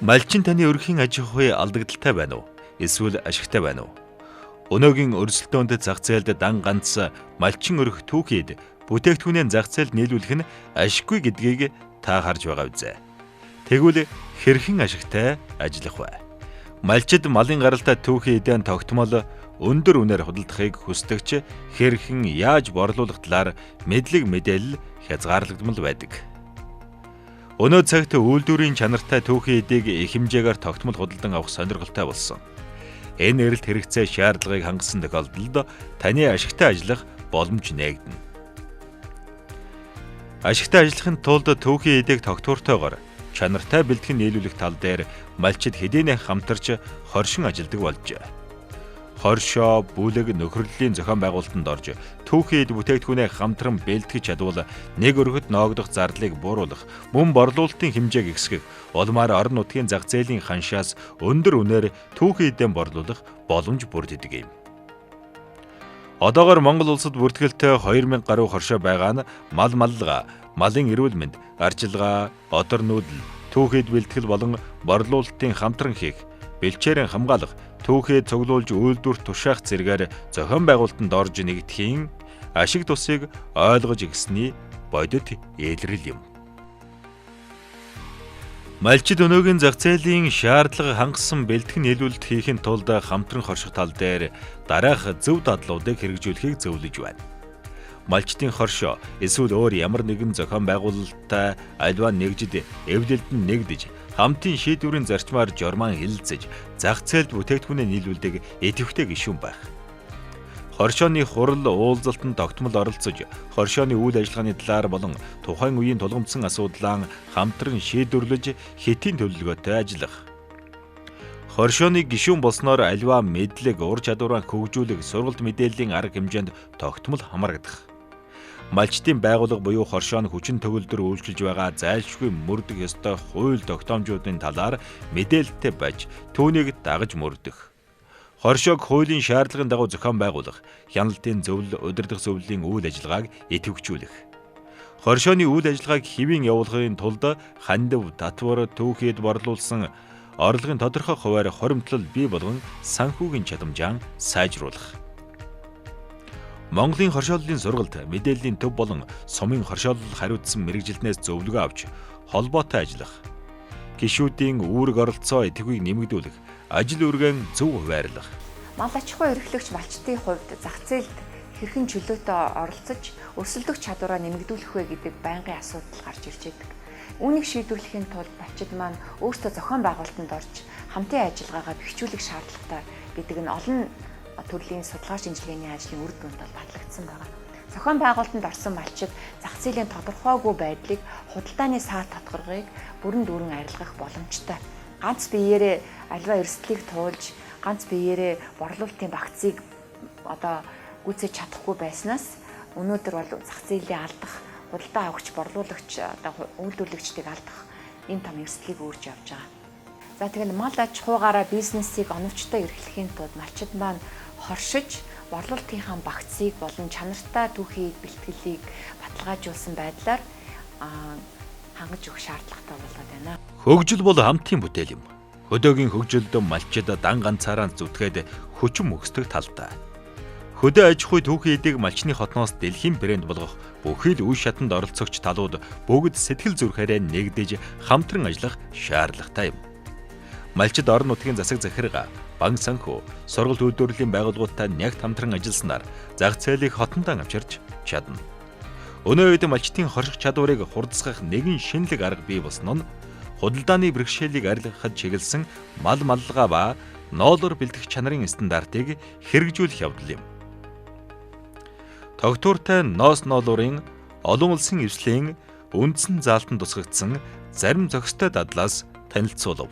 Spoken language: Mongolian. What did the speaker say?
Малчин таны өрхийн аж ахуй алдагдaltaй байна уу? Эсвэл ашигтай байна уу? Өнөөгийн өрсөлдөөнд зах зээлд дан ганц малчин өрх түүхийд бүтээгдэхүүнээ зах зээлд нийлүүлэх нь ашиггүй гэдгийг та харж байгаа үзээ. Тэгвэл хэрхэн ашигтай ажиллах вэ? Малчид малын гаралтай түүхий эдэн тогтмол өндөр үнээр худалдахыг хүсдэгч хэрхэн яаж борлуулах талаар мэдлэг мэдээлэл хязгаарлагдмал байдаг. Өнөө цагт үйлдвэрийн чанартай түүхий эдийг их хэмжээгээр тогтмол худалдан авах сонирхолтой болсон. Энэ эрэлт хэрэгцээ шаардлагыг хангасан тохиолдолд таны ашигтай ажиллах боломж нээгдэнэ. Ашигтай ажиллахын тулд түүхий эдийг тогтвортойгоор чанартай бэлтгэн нийлүүлэх тал дээр малчид хэдийнэ хамтарч хоршин ажилладаг болжээ. Хоршоо, бүлэг, нөхөрлөлийн зохион байгуулалтанд орж түүхий эд бүтээгдэхүүнээ хамтран бэлтгэж чадвал нэг өргөд ноогдох зардлыг бууруулах, мөн борлуулалтын хэмжээг ихсгэх, улмаар орон нутгийн зах зээлийн ханшаас өндөр үнээр түүхий эдээ борлуулах боломж бүрддэг юм. Одоогоор Монгол улсад бүртгэлтэй 2000 гаруй хоршоо байгаа нь мал маллага, малын эрүүл мэнд, арчилгаа, одор нүүдэл, түүхий эд бэлтгэл болон борлуулалтын хамтран хийх, бэлчээрэн хамгаалах, түүхээ цуглуулж үйлдвэрт тушаах зэргээр зохион байгуулалтанд орж нэгдэхийн ашиг тусыг ойлгож ирсний бодит илрэл юм. Малчид өнөөгийн зах зээлийн шаардлага хангасан бэлтгэн нийлүүлэлт хийхин тулд хамтран хорших тал дээр дараах зөв дадлуудыг хэрэгжүүлэхийг зөвлөж байна. Малчдын хоршоо эсвэл өөр ямар нэгэн зохион байгуулалттай аливаа нэгжид эвлэлд нь нэгдэж хамтын шийдвэрийн зарчмаар жормаан хэлэлцэж зах зээлд бүтээгдэхүүнээ нийлүүлдэг идэвхтэй гишүүн байх. Хоршооны хурал уулзалтанд тогтмол оролцож, хоршооны үйл ажиллагааны талаар болон тухайн үеийн тулгамдсан асуудлаа хамтран шийдвэрлэж хэтийн төлөвлөгөөтэй ажиллах. Хоршооны гишүүн болсноор аливаа мэдлэг, ур чадвараа хөгжүүлэх, сургалт мэдээллийн арга хэмжээнд тогтмол хамрагдах. Малчдын байгууллага буюу хоршоо нь хүчин төгөлдөр үйлчилж байгаа зайлшгүй мөрдөх ёстой хууль тогтоомжуудын талаар мэдээлэлтэй байж түүнийг дагаж мөрдөх. Хоршоог хуулийн шаардлагын дагуу зохион байгуулах, хяналтын зөвлөл, удирдах зөвлөлийн үйл ажиллагааг идэвхжүүлэх. Хоршооны үйл ажиллагааг хэвийн явуулахын тулд хандив, татвар, түүхийд борлуулсан орлогын тодорхой хувиар хоримтлал бий болгон санхүүгийн чадамжаа сайжруулах. Монголын хоршооллын сургалт, мэдээллийн төв болон сумын хоршоолол хариуцсан мэргэжилтнээс зөвлөгөө авч холбоотой ажиллах. Гишүүдийн үүрэг оролцоо идэвхийг нэмэгдүүлэх, ажил үүргэн зөв хуваарлах. Мал аж ахуй эрхлэгч малчдын хувьд зах зээлд хэрхэн чөлөөтэй оролцож өрсөлдөх чадвараа нэмэгдүүлэх вэ гэдэг байнгын асуудал гарч ирж байдаг. Үүнийг шийдвэрлэхийн тулд малчид маань өөрсдөө зохион байгуулалтанд орж хамтын ажиллагаагаа бэхжүүлэх шаардлагатай гэдэг нь олон төрлийн судалгаа шинжилгээний ажлын үр дүнд бол батлагдсан байгаа. Зохион байгуулалтанд орсон малчид зах зээлийн тодорхойгүй байдлыг, худалдааны саад татгаргыг бүрэн дүүрэн арилгах боломжтой. Ганц биеэрээ аливаа эрсдлийг туулж, ганц биеэрээ борлуулалтын багцыг одоо гүйцээж чадахгүй байснаас өнөөдөр бол зах зээлээ алдах, худалдаа авагч, борлуулагч, одоо үйлдвэрлэгчдийг алдах ийм том эрсдлийг үүрж явж байгаа. За, тэгэл мал аж ахуйгаараа бизнесийг оновчтой эрхлэхийн тулд малчид маань хоршиж борлуулалтынхаа багцыг болон чанартай түүхий бэлтгэлийг баталгаажуулсан байдлаар хангаж өгөх шаардлагатай болоод байна. Хөгжил бол хамтын бүтээл юм. Хөдөөгийн хөгжилд малчид дан ганцаараа зүтгээд хүчин мөхсдөг талтай. Хөдөө аж ахуй түүхий эдийг малчны хотноос дэлхийн брэнд болгох бүхий л үе шатанд оролцогч талууд бүгд сэтгэл зүрхээрээ нэгдэж хамтран ажиллах шаардлагатай юм. Малчид орон нутгийн засаг захиргаа, банк санхүү, сургалт үйлдвэрлэлийн байгууллагуудтай нягт хамтран ажилласанаар зах зээлийг хотондоо авчирч чадна. Өнөө үед малчдын хорших чадварыг хурдасгах нэгэн шинэлэг арга бий болсон нь худалдааны бэрхшээлийг арилгахад чиглэсэн мал маллага ба ноолоор бэлтгэх чанарын стандартыг хэрэгжүүлэх явдал юм. Тогтвортой ноос ноолуурын олон улсын эвслийн үндсэн заалтанд тусгагдсан зарим зохистой дадлаас танилцуулав.